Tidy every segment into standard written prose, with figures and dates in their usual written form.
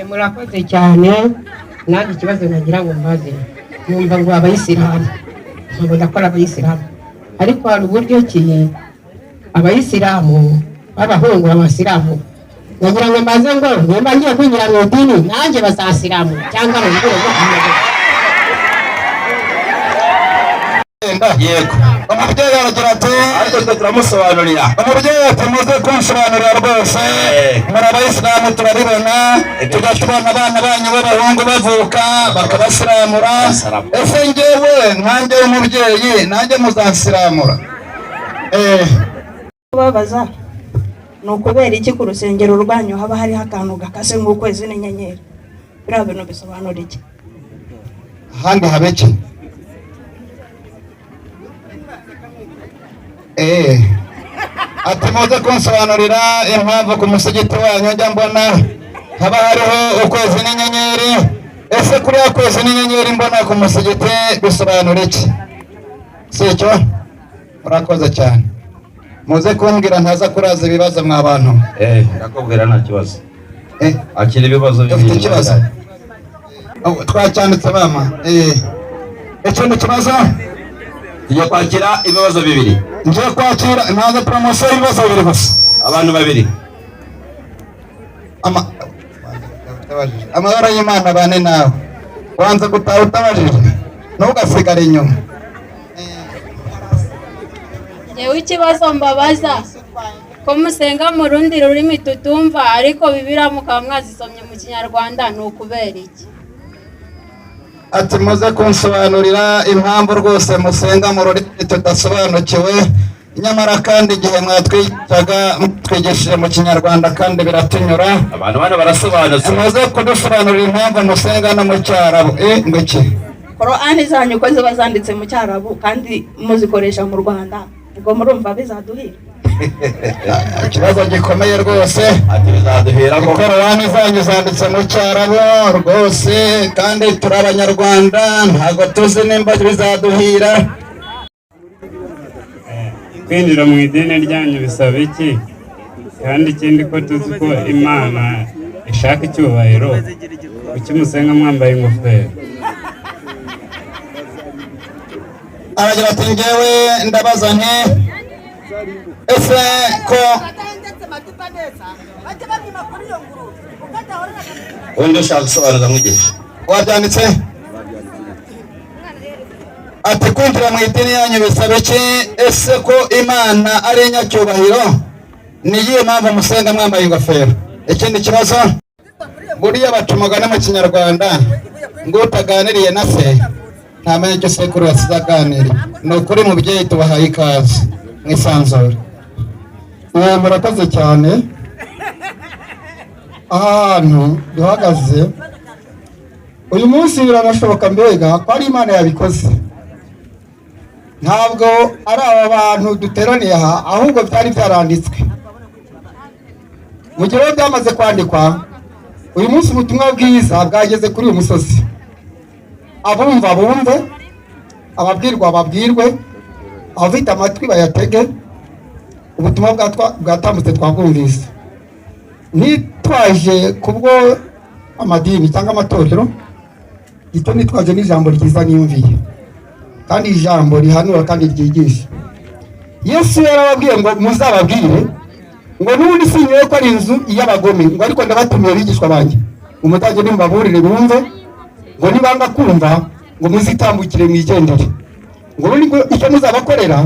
Murakoze cyane. Nanjye ikibazo nagira ngo mbaze, numva ngo abayisilamu, nkabona ko ari abayisilamu, ariko hari uburyo ki abayisilamu b'abahungu abasilamu. Nagira ngo mbaze ngo nimba ngiye kwinjira mu idini, nanjye bazasilamu cyangwa mu buryo bwo? Yego. Umubyeyi aragira ati: Ariko twe turamusobanurira. Umubyeyi ati: "Muze kunsobanurira rwose." Muri abayisilamu turabibona, tujya tubona abana banyu b'abahungu bavuka bakabasiramura. Ese njyewe nkanjye w'umubyeyi, nanjye muzansiramura? Kubabaza ni ukubera iki ku rusengero rwanyu haba hariho akantu gakase nk'ukwezi n'inyenyeri? Biriya bintu bisobanura iki? Ahandi haba iki? Ati: "Muze kunsobanurira impamvu ku musigiti wanyu njya mbona haba hariho ukwezi n'inyenyeri. Ese kuriya kwezi n'inyenyeri mbona ku musigiti bisobanura iki?" Si icyo? Murakoze cyane. Muze kumbwira ntaza kuraza ibibazo mwa bantu. Ndakubwira, nta kibazo. Eh. Akira ibibazo. Ufite Bibiri. ikibazo? Oh, twacyanditse mama. Ikindi kibazo? Tugiye kwakira ibibazo bibiri. Ngiye kwakira, ntanze poromosiyo y'ibibazo bibiri gusa. Abantu babiri. Amahoro y'Imana bane nawe. Wanze gutaha utabajije, ntugasigare inyuma. Ngewe ikibazo mbabaza, ko musenga mu rundi rurimi tutumva, ariko Bibiliya mukaba mwazisomye mu Kinyarwanda, ni ukubera iki? Ati: "Muze kunsobanurira impamvu rwose musenga mu rurimi tudasobanukiwe, nyamara kandi igihe mwatwigishaga mwatwigishije mu Kinyarwanda kandi biratunyura." Abantu bano barasobanutse. Muze kudusobanurira impamvu musenga no mu Cyarabu. Ngo iki? Korani zanyu ko ziba zanditse mu Cyarabu kandi muzikoresha mu Rwanda, ubwo murumva bizaduhira? Ikibazo gikomeye rwose. Ati: "Bizaduhera ko?" Korowani zanyu zanditse mu Cyarabu rwose, kandi turi Abanyarwanda, ntabwo tuzi nimba bizaduhira. Kwinjira mu idini ryanyu bisaba iki? Kandi ikindi, ko tuzi ko Imana ishaka icyubahiro, kuki musenga mwambaye ingofero? Aragira ati: "Njyewe ndabaza nti ese ko" Undi ushaka gusobanuza, mwigisha. Wabyanditse? Ati: "Kwinjira mu idini yanyu bisaba iki? Ese ko Imana ari inyacyubahiro, ni iyihe mpamvu musenga mwambaye ingofero?" Ikindi kibazo? Buriya baca umugani mu Kinyarwanda ngo utaganiriye na se ntamenya icyo sekuru yasize aganiriye. Ni ukuri mubyeyi, tubahaye ikaze mwisanzure. Murakoze cyane. Aha hantu duhagaze uyu munsi biranashoboka mbega ko ari Imana yabikoze. Ntabwo ari aba bantu duteraniye aha, ahubwo byari byaranditswe. Mu gihe rero byamaze kwandikwa, uyu munsi ubutumwa bwiza bwageze kuri uyu musozi. Abumva bumve, ababwirwa babwirwe, abafite amatwi bayatege. Ubutumwa bwatambutse twabwumvise. Nitwaje kubwo amadini cyangwa amatorero, icyo nitwaje ni ijambo ryiza niyumviye, kandi ijambo rihanura kandi ryigisha. Yesu yarababwiye ngo muzababwire ngo n'ubundi sinyoye ko ari inzu y'abagome, ngo ariko ndabatumiye abigishwa banjye, ngo muzagende mubaburire bumve, ngo nibanga kumva ngo muzitambukire mwigendere, ngo ubundi ngo icyo muzabakorera,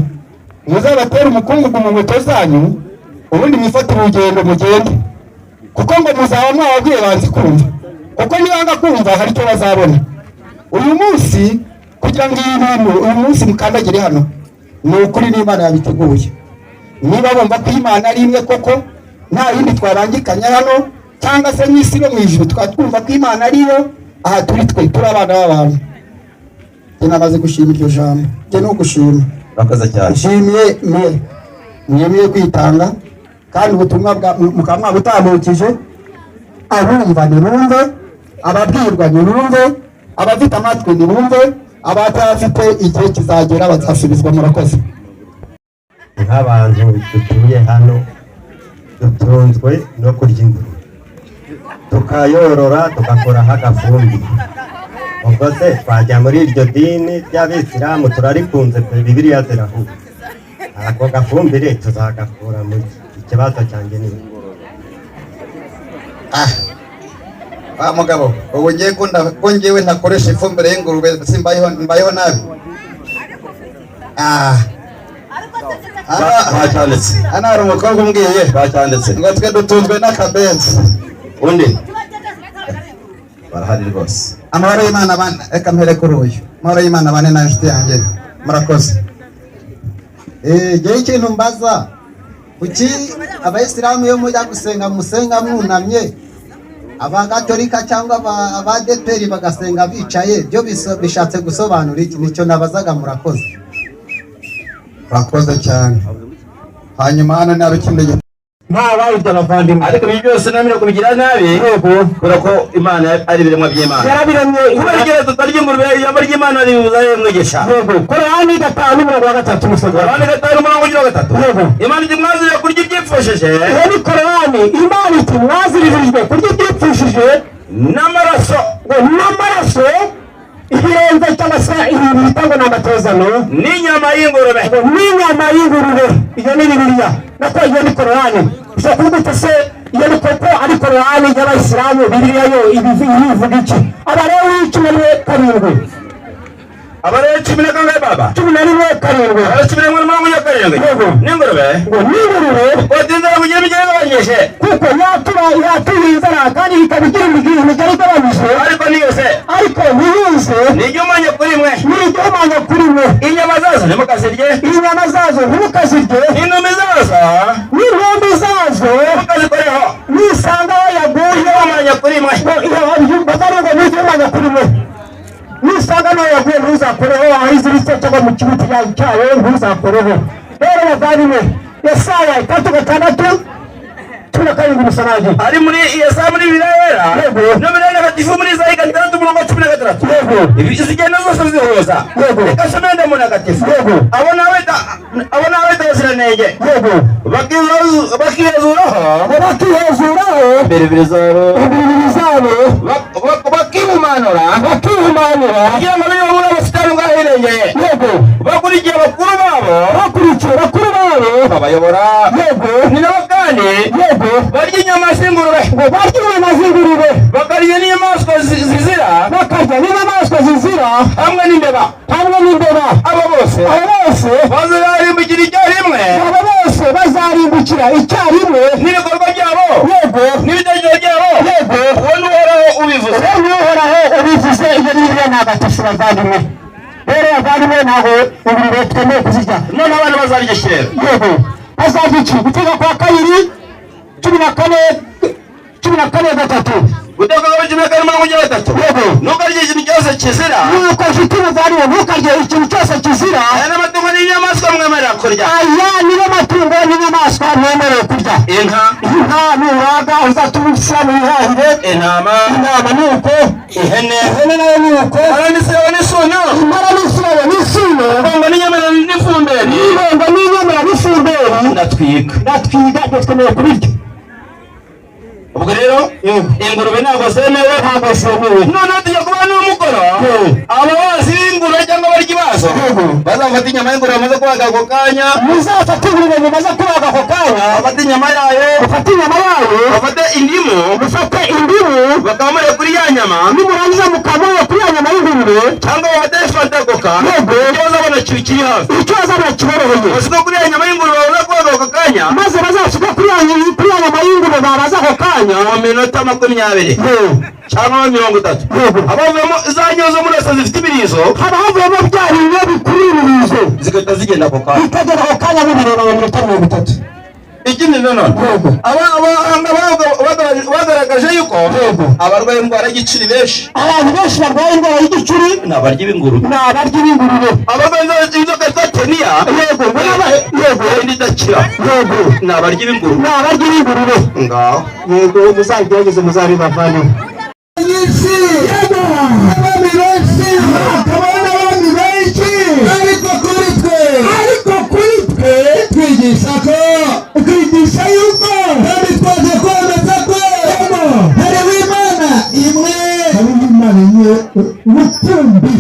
muzabatera umukungugu mu nkweto zanyu, ubundi mwifatire urugendo mugende, kuko ngo muzaba mwababwiye banze kumva, kuko nibanga kumva hari icyo bazabona. Uyu munsi, kugira ngo iyi bintu uyu munsi mukandagire hano, ni ukuri n'Imana yabiteguye. Niba bumva ko Imana ari imwe koko, nta yindi twarangikanya hano cyangwa se mu isi no mu ijuru, tukaba twumva ko Imana ariyo, aha turi twe turi abana b'abantu. Njye namaze gushima iryo jambo. Njye ni ugushima. Urakoze cyane. Nshimiye mwe mwemeye kwitanga, kandi ubutumwa mukaba mwabutambukije. Abumva nibumve, ababwirwa nibumve, abafite amatwi nibumve, abatayafite igihe kizagera bazasubizwa. Murakoze. Nk'abantu dutuye hano dutunzwe no kurya ingurube. Tukayorora, tugakuraho agafumbire. Ubwo se twajya muri iryo dini ry'Abisilamu? Turarikunze pe, Bibiliya zirahuye. Ako gafumbire tuzagakura mu ki? Ikibazo cyanjye ni Ah, wa mugabo, ubu ngiye ko ngewe ntakoresha ifumbire y'ingurube, simbayeho, mbayeho nabi. Ah. Bacyanditse. Hano hari umukobwa umbwiye Bacyanditse. ngo twe dutunzwe n'akabenzi. Undi barahari rwose. Amahoro y'Imana bane, reka mpere kuri uyu. Amahoro y'Imana bane na inshuti yanjye, murakoze. Ngewe ikintu mbaza, kuki Abayisilamu iyo mujya gusenga musenga mwunamye, Abagatolika cyangwa Abadeperi bagasenga bicaye? Byo bishatse gusobanura iki? Nicyo nabazaga, murakoze. Urakoze cyane. Hanyuma hano ni ikindi. Nta abavandimwe. Ariko ibi byose namira kubigira nabi, kubera ko Imana ari ibiremwa by'Imana. Yarabiremye. Kubera igihe tutarya ingurube, ijambo ry'Imana ribuza mwigisha. Yego, Korani 5 umurongo wa 3, umusozi. Korani 5 umurongo ugira wa 3. Yego. Imana iti: "Mwazira kurya ibyipfushije." Iyo ni Korani. Imana iti: "Mwaziririjwe kurya ibyipfushije n'amaraso." Ngo n'amaraso, ibirenze cyangwa se ibintu bita ngo ni amatozano. N'inyama y'ingurube. Ngo n'inyama y'ingurube. Iyo ni Bibiliya, nako iyo ni Korani. Ushobora kuvuga uti: "Se iyo ni koko ari Korani y'Abayisilamu, Bibiliya yo ibivuga iki?" Abalewi 11:7. Abalewi cumi na kangahe, baba? 11:7. Abalewi 11 umurongo ugira wa 7. Yego. N'ingurube. Ngo n'ingurube. Kuko kugira imigeri igabanyije. Kuko yatura yatuye inzara kandi ikaba igira imigeri igabanyije. Ariko niyose. Ariko ntiyuze. Ni igihumanya kuri mwe. Ni igihumanya kuri mwe. Inyama zazo ntimukazirye. Inyama zazo ntimukazirye. Intumbi zazo. N'intumbi zazo ntimukazikoreho. Nisanga aho yaguye. Igihumanya kuri mwe. Batari ngo ni igihumanya kuri mwe. Nisanga naho yaguye ntuzakoreho, aho iziritse cyangwa mu kibuti cyayo ntuzakoreho. Rero bavandimwe, Yesaya 3:6, 17 umusonaji. Ari muri Yesaya, muri Bibiliya Yera. Yego. No muri Ntagatifu muri Izayi 6 umurongo wa 16. Yego. Ibi zigenda zose zihuza. Yego. Reka nsome ndi munagatifu. Yego. Abo ni abita abaziranenge. Yego. Bakihezuraho. Ngo bakihezuraho. Imibiri zabo. Imibiri zabo. Bakihumanura. Bakihumanura. Kugira ngo bibe muri ubusitani bw'ahirengeye. Yego. Bakurikiye bakuru babo. Bakurikiye bakuru babo. Babayobora. Yego. Ni nabo kandi. Yego. Barya inyama z'ingurube. Ngo barya inyama z'ingurube. Bakarya n'inyamaswa zizira. Bakarya n'inyamaswa zizira. Hamwe n'imbeba. Hamwe n'imbeba. Abo bose. Abo bose. Bazarimbukira icyarimwe. Abo bose bazarimbukira icyarimwe. N'ibikorwa byabo. Yego. N'ibitekerezo byabo. Yego. Uwo ni Uhoraho ubivuze. Uwo ni Uhoraho ubivuze. Ibyo ni Bibiliya ntagatifu, bavandimwe. Rero bavandimwe, ntabwo ingurube twemewe kuzirya. None abana bazarya iki rero? Yego, bazarya iki? Gutegeka kwa kabiri 14, 14:3. Gutegeka kwa 14 umurongo ugira 3. Yego. Ntukarye ikintu cyose kizira. Nuko nshuti muvandimwe, ntukarye ikintu cyose kizira. Aya n'amatungo n'inyamaswa mwemerera kurya. Aya niyo matungo n'inyamaswa mwemerewe kurya. Inka. Inka nuraga uzatuma Umusilamu wihahire. Intama. Intama ni uko. Ihene. Ihene nayo ni uko. Impara n'isirabo n'isuno. Impara n'isirabo n'isuno. Impongo n'inyamera n'ifumberi. N'impongo n'inyamera n'ifumberi. Ndatwiga. Ndatwiga, ibyo twemerewe kubirya. Ubwo rero ingurube ntabwo zemewe. Ntabwo zemewe. Noneho tujya kuba n'umukoro, ababazi b'ingurube cyangwa abaryi bazo bazafata inyama y'ingurube bamaze kubaga ako kanya. Muzafate ingurube mumaze kubaga ako kanya. Bafate inyama yayo. Mufate inyama yayo. Bafate indimu. Mufate indimu. Bakamure kuri ya nyama. Nimurangiza mukamure kuri ya nyama y'ingurube. Cyangwa bafate fanta, Coca. Yego. Icyo bazabona kiri hafi. Icyo bazabona kiboroheye. Basuka kuri ya nyama y'ingurube bamaze kubaga ako kanya. Maze bazasuka kuri ya nyama y'ingurube babaze ako kanya. Mu minota 20 cyangwa 30 habavuyemo za nyo zo muri esa zifite ibirizo. Haba havuyemo bya binyo bikurura ibirizo. Zigahita zigenda ako kanya. Bikagera ako kanya mubireba mu minota 30. Ikindi nanone, abahanga bagaragaje yuko abarwaye indwara y'igicuri benshi, abantu benshi barwaye indwara y'igicuri, ni abaryi b'ingurube. Ni abaryi b'ingurube. Abarwaye inzoka yitwa teniya. Yego. Yego. Indi idakira. Yego. Ni abaryi b'ingurube. Ni abaryi b'ingurube. Ngaho. Yego, muzabigerageze, muzabibavane. Nyinshi, abami benshi, hakaba n'abami benshi, ariko kuri twe, ariko kuri twe twigisha ko, twigisha yuko kandi twaje kwemeza ko Imwe. Hariho Imana imwe rukumbi,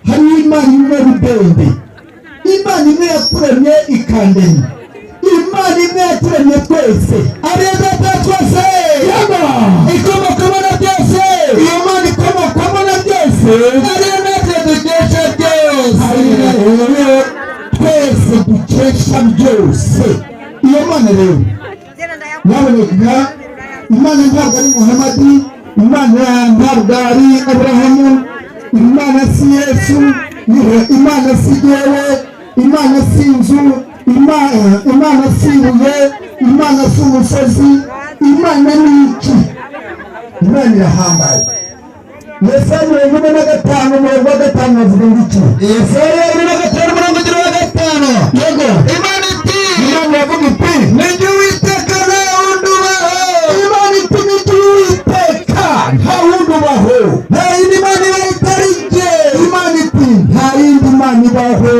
hariho Imana imwe rudende, Imana imwe yaturemye ikandemye, Imana imwe yaturemye twese, ariyo Data wa twese. Yego. Ikomokwamo na byose. Iyo Mana ikomokwamo na byose, ariyo natwe dukesha byose. Ariyo twese dukesha byose. Iyo Mana rero yaboneka. Imana ntabwo ari Muhamadi, Imana ntabwo ari Aburahamu, Imana si Yesu, Imana si jyewe, Imana si inzu, Imana si ibuye, Imana si umusozi. Imana ni iki? Imana irahambaye. Yesaya 45 umurongo wa 5 bavuga ngo iki? Yesaya 45 umurongo ugira wa 5. Yego. Imana iti, Imana iravuga iti, ni jye Uwiteka, nta wundi ubaho. Imana iti, ni jye Uwiteka, nta wundi ubaho. Nta yindi Mana ibaho itari jye. Imana iti, nta yindi Mana ibaho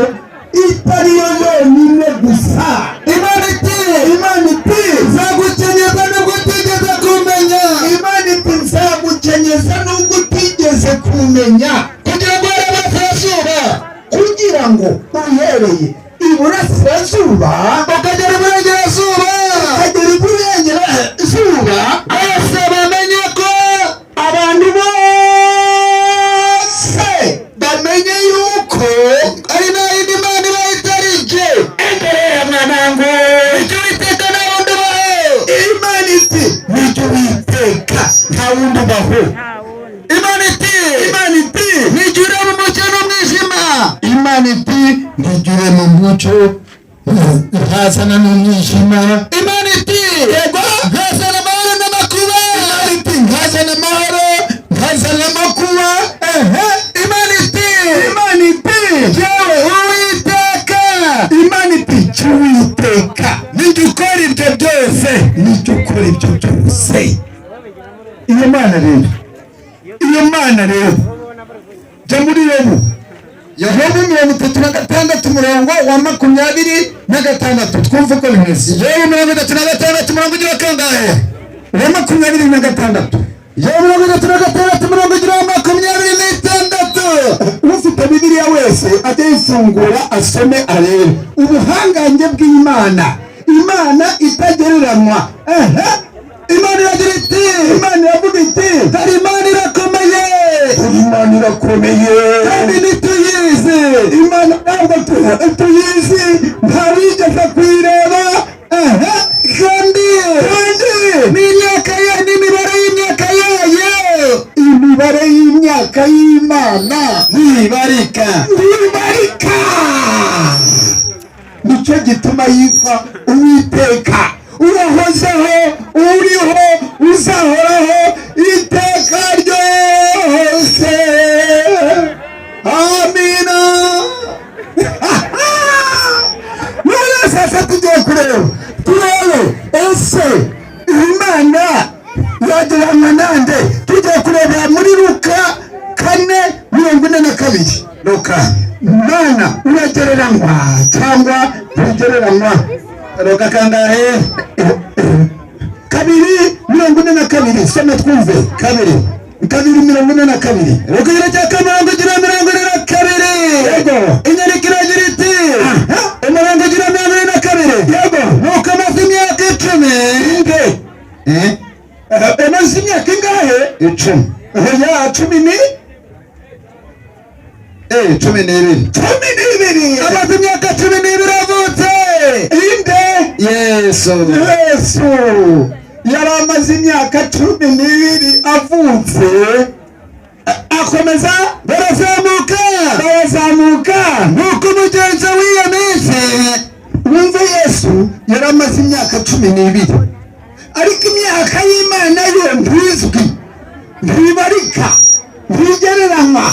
itari yo yonyine gusa. Imana iti, Imana iti, nzagukenyeza nubwo utigeze kumenya. Imana iti, nzagukenyeza nubwo utigeze kumenya. Kugira ngo uhere iburasirazuba, kugira ngo uhereye iburasirazuba ukagera iburengerazuba, ukagera iburengerazuba, bose bamenye ko, abantu bose bamenye yuko ari nta yindi Mana ibaho itari jye. Endelea mwanangu. Ni jye Uwiteka, nta wundi ubaho. Imana iti, ni jye Uwiteka, nta wundi ubaho. Imana iti, Imana iti, ni jye urema umucyo n'umwijima. Imana iti, ni jye urema umucyo nkazana n'umwijima. Imana iti, Yego. nkazana amahoro n'amakuba. Imana iti, nkazana amahoro, nkazana amakuba. Ehe. Imana iti, Imana iti, jyewe Uwiteka, Imana iti, jye Uwiteka ni jye ukora ibyo byose. ni jye ukora ibyo byose. Iyo Mana rero, iyo Mana rero, jya muri Yobu, Yobu 36 umurongo wa 26, twumve uko bimeze. Yobu 36 umurongo ugira kangahe? Wa 26. Yobu 36 umurongo ugira wa 26. Ufite Bibiliya wese ajye yifungura asome arebe ubuhangange bw'Imana, Imana itagereranywa. Ehe. Imana iragira iti, Imana iravuga iti, dore Imana irakomeye, Imana irakomeye, kandi ntituyizi. Imana ntabwo tuyizi, ntawigeze kuyireba. Ehe. Kandi kandi n'imyaka ye, n'imibare y'imyaka yayo imibare y'imyaka y'Imana ntibarika. Ntibarika. Nicyo gituma yitwa Uwiteka, uwahozeho, uriho, uzahoraho iteka ryose. Amina. None sasa tugiye kureba, turebe ese Imana yagereranywa nande. Tugiye kurebera muri Luka 4:42. Luka, Mana uragereranywa cyangwa ntugereranywa? Luka kangahe? 2:42, soma twumve. Kabiri. 2:42. Luka igice cya kane umurongo ugira 42. Yego. Inyandiko iragira iti, umurongo ugira 42. Yego. Nuko amaze imyaka 10. Inde? Eh? Amaze imyaka ingahe? 10. Oya, cumi ni 12. 12. Amaze imyaka 12 avutse. Inde? Yesu. Yesu yari amaze imyaka 12 avutse. Akomeza. Barazamuka, barazamuka. Nuko umugenzo w'iyo minsi, Wumve, Yesu yari amaze imyaka 12, ariko imyaka y'Imana yo ntizwi, ntibarika, ntigereranywa.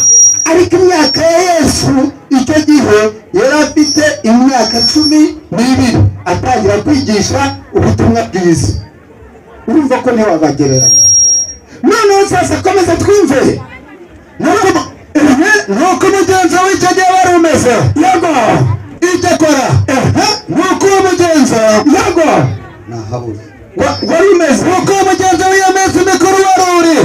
Ariko imyaka ya Yesu icyo gihe yari afite imyaka 12 atangira kwigisha ubutumwa bwiza. Urumva ko ntiwabagereranya. Noneho sasa komeza twumve. Nuko umugenzo w'icyo gihe wari umeze. Yego. Icyo akora, nuko uwo mugenzo, Yego. nahabuze, Wari umeze. Nuko uwo mugenzo w'iyo minsi mikuru wari uri.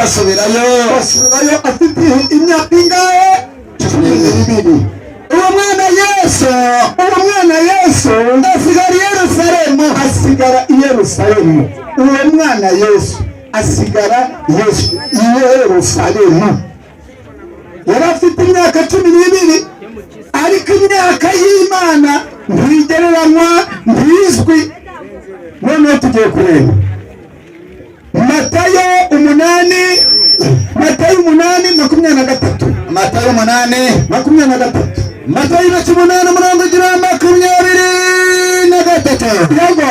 Basubirayo. Basubirayo afite imyaka ingahe? 12. Uwo mwana Yesu, Uwo mwana Yesu asigara i Yerusalemu. Asigara i Yerusalemu. Uwo mwana Yesu asigara Yesu i Yerusalemu. Yari afite imyaka 12, ariko imyaka y'Imana ntigereranywa, ntizwi. Noneho tugiye kureba Matayo 8, Matayo 8:23. Matayo 8 23. Matayo ibice 8, umurongo ugira 23. Yego.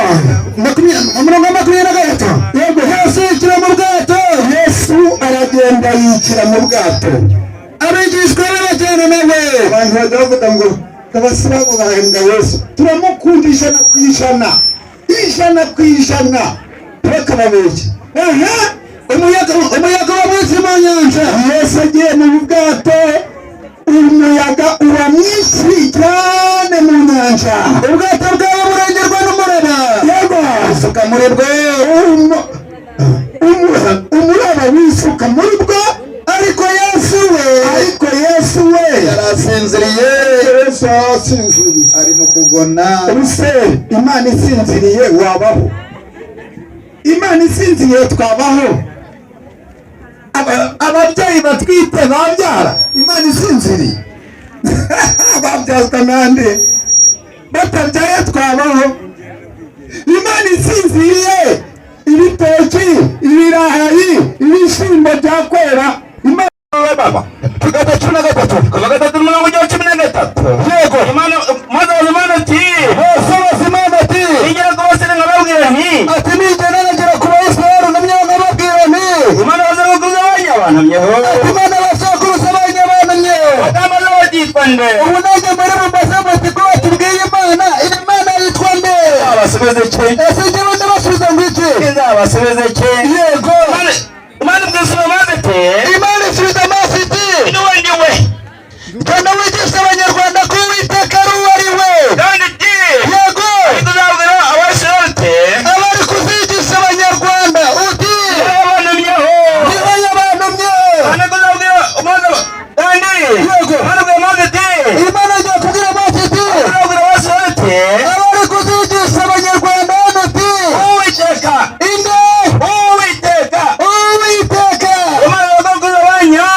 Umurongo wa 23. Yego. Yesu yinjira mu bwato. Yesu aragenda yikira mu bwato. Abigishwa be bajyana nawe. Abantu bajya bavuga ngo abasilamu bahembwa Yesu. Turamukunda 100%, 100%, ntibakamabeshye. Aha. Umuyaga uba mwinshi mu nyanja. Yesu agiye mu bwato, umuyaga uba mwinshi cyane mu nyanja. Ubwato bwabo burengerwa n'umuraba. Yego. Isuka muri bwo. Umuraba wisuka muri bwo. Ariko Yesu we, Ariko Yesu we yarasinziriye. Yesu yarasinziriye. Ari mu kugona. Ubuse Imana isinziriye wabaho? Imana isinziriye twabaho? Ababyeyi batwite babyara Imana isinziriye? Babyazwa nande? Batabyaye twabaho? Imana isinziriye, ibitoki, ibirayi, ibishyimbo byakwera? Imana Baba. Tugata 13. Kuva 3, umurongo ujya 13. Yego. Imana maze baza Imana ati, Bose baza Imana ati, igera ku basore nkababwira nti, ati nigera nagera ku Bayisiraheli numye nkababwira nti, Imana bazakuruza abanyabantumyeho. Ati Imana basokuruza abanyabantumye. Batamaze batitwa nde? Ubu nanjye muri bumbaze muti ko batubwiye Imana, iyi Mana yitwa nde? Nzabasubiza iki? Ese njyewe ndabasubiza ngo iki? Nzabasubiza iki? Yego. Imana ibwisubiza maze iti, Imana isubiza amaso iti, niwe ndi we. Genda wigisha Abanyarwanda ko Uwiteka ari uwo ari we. Kandi iti, Yego. ariko uzabwira Abisirayeli uti, Abari kuzigisha Abanyarwanda uti, yabantumyeho. Niwe yabantumye. Ariko uzabwira maze kandi, Yego. Imana ibwira maze iti, Imana igiye kubwira amaso iti, uzabwira Abisirayeli uti, abari kuzigisha Abanyarwanda hano uti, Uwiteka, inde? Uwiteka, Uwiteka, Imana y'abasokuruza banyu,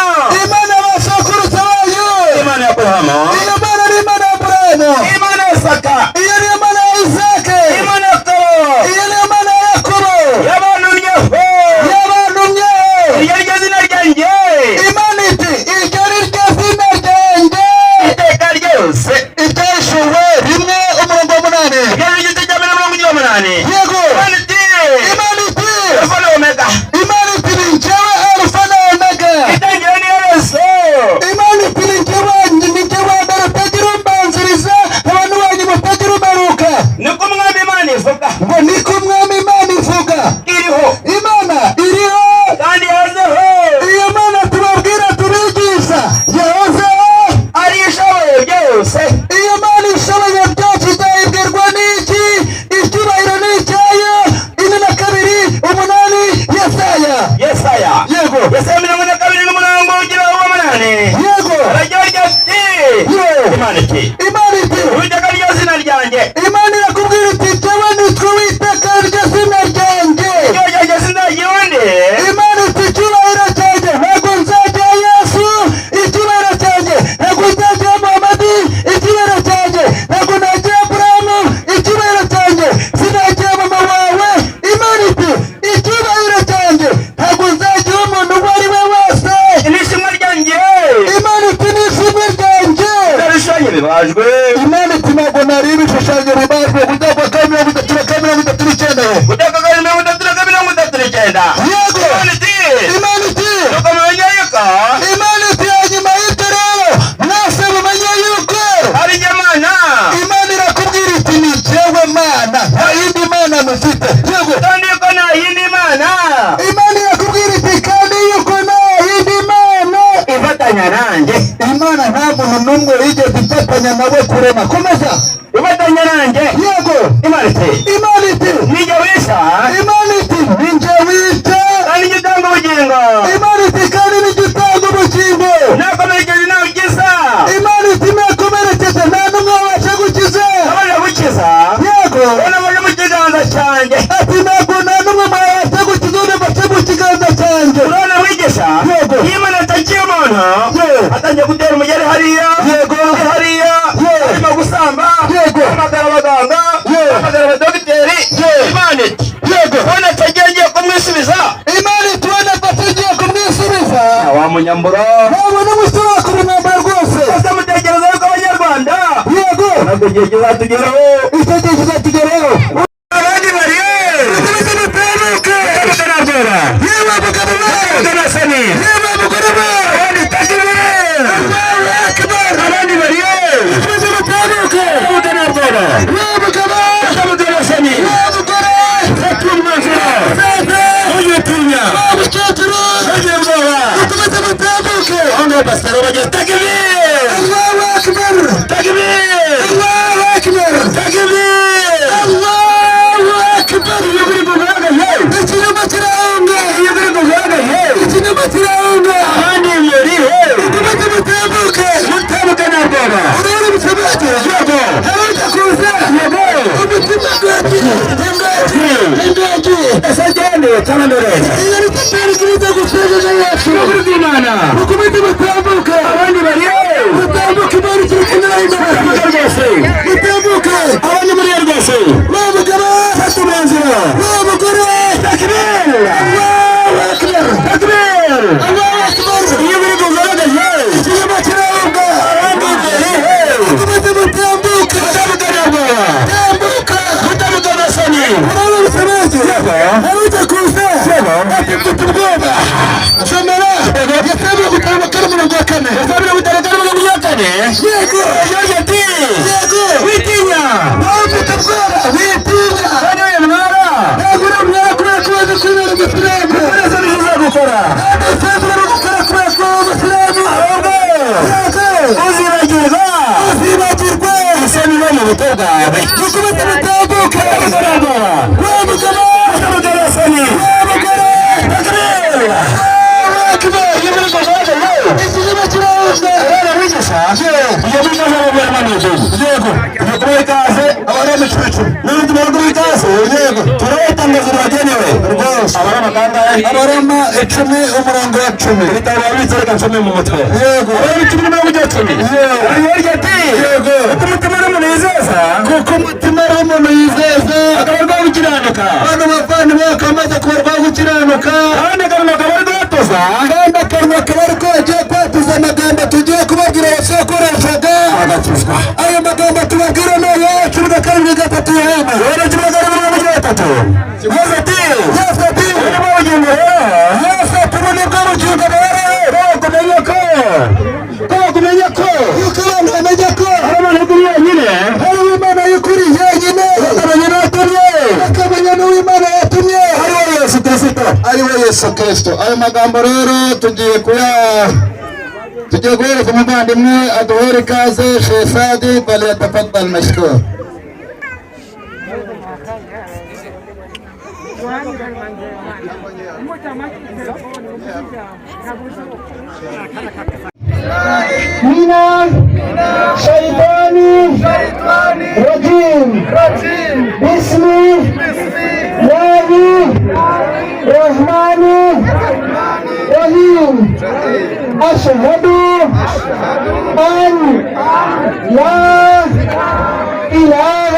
Imana y'abasokuruza banyu, Imana ya Aburahamu, iyo Mana ni Imana ya Aburahamu, Imana ya Isaka, iyo ni Imana ya Isake, Imana ya Yakobo, iyo ni Imana ya Yakobo, yabantumyeho. Yabantumye. Iryo ni ryo zina ryanjye Imana iti iryo ni ryo zina ryanjye iteka ryose. Ibyahishuwe 1, umurongo wa 8. Iryo ni igice cya mbere, umurongo ugira 8. Yego. Imana iti, Imana iti, Alfa na Omega, Imana iti ni njyewe Alufa na Omega, itangiriro n'iherezo. Imana iti ni njyewe, ni njyewe mbere utagira umbanziriza, abantu banyu mutagira umanuka. Niko Umwami Imana ivuga. Ngo niko Umwami Imana ivuga. Iriho, Imana iriho, kandi yahozeho, iyo Mana tubabwira tubigisha yahozeho, ari ishoboye byose. Iyo Mana ishoboye byose izayibwirwa n'iki? Icyubahiro ni icyayo. 42, 8, Yesaya. Yesaya. Yego. Yesaya 42 n'umurongo ugira uwa 8. Yego. Aragira ati, Ye. Imana iti, Imana iti, Uwiteka ryo zina ryanjye, Imana irakubwira iti jyewe nitwa Uwiteka, iryo zina ryanjye. iryo ryanjye sinzagira undi. Imana iti icyubahiro cyanjye ntabwo nzajya Yesu, icyubahiro cyanjye ntabwo nzajya Muhamadi, icyubahiro cyanjye ntabwo najya Aburahamu, icyubahiro cyanjye sinajya mama wawe. Imana iti icyubahiro cyanjye ntabwo nzajya umuntu uwo ari we wese. N'ishimwe ryanjye Imana iti n'ishimwe ryanjye ibishushanyo bibajwe. Imana iti ntabwo nari ibishushanyo bibajwe. Kujya kwa 32 39. Guteka 32 39. Yego. Imana iti, Imana iti, nuko mumenye yuko Imana iti hanyuma y'ibyo rero mwese mumenye yuko ari jye Mana, Imana irakubwira iti ni jyewe Mana, nta yindi mana mufite. Yego. Kandi yuko nta yindi mana Imana irakubwira iti kandi yuko nta yindi mana ifatanya nanjye. Imana nta muntu n'umwe yigeze ifatanya nawe kurema. Komeza. Ifatanya nanjye. Yego. Imana iti, Imana iti, ni jye wisha, Imana iti ni jye wica, kandi jye utanga ubugingo. Imana cyanjye. Ati ntabwo nta n'umwe mwabasha gukiza undi mbashe mu kiganza cyanjye. Urabona mwigisha? Yego. Iyo Imana itakiye umuntu, atangiye gutera umugeri hariya, hariya, arimo gusamba, hamagara abaganga, hamagara abadogiteri. Imana iti kubona atagiye, ngiye kumwisubiza. Imana itubona ko tugiye kumwisubiza. Wa munyambura. Ntabwo n'umusore kumwambara rwose. Ese mutekereza yuko Abanyarwanda ntabwo igihe kizatugeraho? Icyo gihe kizatugeraho. Abandi bari Yewe mugabo we, yewe mugore we, Allahu Akbar. Abandi bari Mukomeze mutambuke. Yewe mugabo, yewe mugore, musaza, yewe mukecuru, mukomeze mutambuke. Allahu Akbar. Allahu Akbar. Allahu Akbar. Ikinyoma kirahunga. Ikinyoma kirahunga. Mukomeze mutambuke. Urabona mutambuke. Abajya kuza. Umutima gwagiye. Ingagi. Iyo ni tatari kiriza gusenga yacu. Mukomeze mutambuke. Mutambuke, Imana ikiri kumwe namwe. Mutambuke. Wa mugabo. Wa mugore. Allahu Akbar. Allahu Akbar. Ikinyoma kirahunga. Mukomeze mutambuke. Tambuka. Urabona musabazi. Abajya kuza. Ati mfite ubwoba. Somera. Yesaya 54:4. Yego. Yego. Witinya. Wowe ufite ubwoba. Witinya. Ntabwo Ntabwo uri umwara kubera ko waje kwibera umusilamu. gukora. Ntabwo usezera no gukora kubera ko uri umusilamu. Ahubwo Yego. uzibagirwa Uzibagirwa. isoni no mu buto bwawe. Mukomeze mutambuke. Wa mugabo. Wa mugore. Allahu Akbar. Ikinyoma kirahunga. Yego. Tukubaha ikaze. Abaroma 10:10. N'urundi kubaha ikaze. Yego. Turabaha itangazo ribagenewe. Rwose. Abaroma kangahe? Abaroma 10:10. Ibitabo babitse, reka nsome mu mutwe. Yego. Abaroma 10:10. Yego. Hirya ati. Yego. Kuko umutima ari umuntu yizeza. Kuko umutima ari umuntu yizeza. Akaba arwaye gukiranuka. Bano bavandimwe bakaba bamaze kubarwaho gukiranuka. Kandi akanwa kaba ari guhatoza. Kandi akanwa kaba ari ko bagiye kwatuza amagambo tugiye kubabwira basokoreshaga. Agakizwa. Ayo magambo tubabwira ni aya 17:3 Yohana. Yohana 17:3. Yesu ati. Yesu ati. Ubu ni bwo bugingo buhoraho. Yesu ati ubu ni bwo bugingo buhoraho. Ko bakumenya ko. Ko bakumenya ko. Yuko abantu bamenya ko Ari Imana y'ukuri yonyine. hari Imana y'ukuri yonyine. Bakamenya n'uwatumye. Bakamenya n'uw'Imana yatumye. Ari we Yesu Kristo. Ari we Yesu Kristo. Ayo magambo rero tugiye guhereza umuvandimwe aduhere ikaze. Shefadi falyatafaddal mashkur. من شيطان رجيم. بسم الله الرحمن الرحيم. أشهد أن لا إله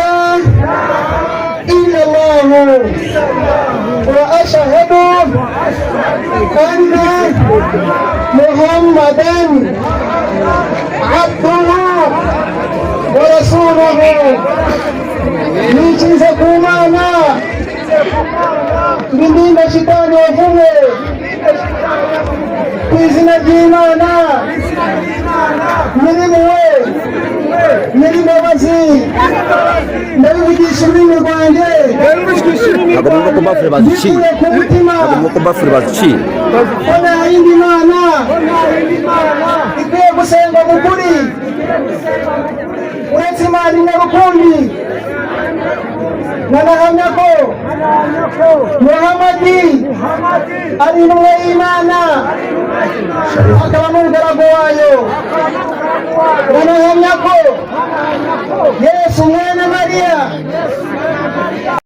إلا الله وأشهد أن محمدا عبده ورسوله. Nikiza ku Mana ndindinda shitani wavumwe ku izina ry'Imana nyir'impuhwe nyir'imbabazi, ndabivugisha ururimi rwanjye Ntabwo mwumva ko bafure baziciye? mbikuye ku mutima Ntabwo mwumva ko bafure baziciye? ko nta yindi mana ikwiye gusengwa mu kuri uretse Imana imwe rukumbi. Nanahamya ko Muhamadi ari intumwa y'Imana akaba n'umugaragu wayo. Nanahamya ko Yesu mwene Mariya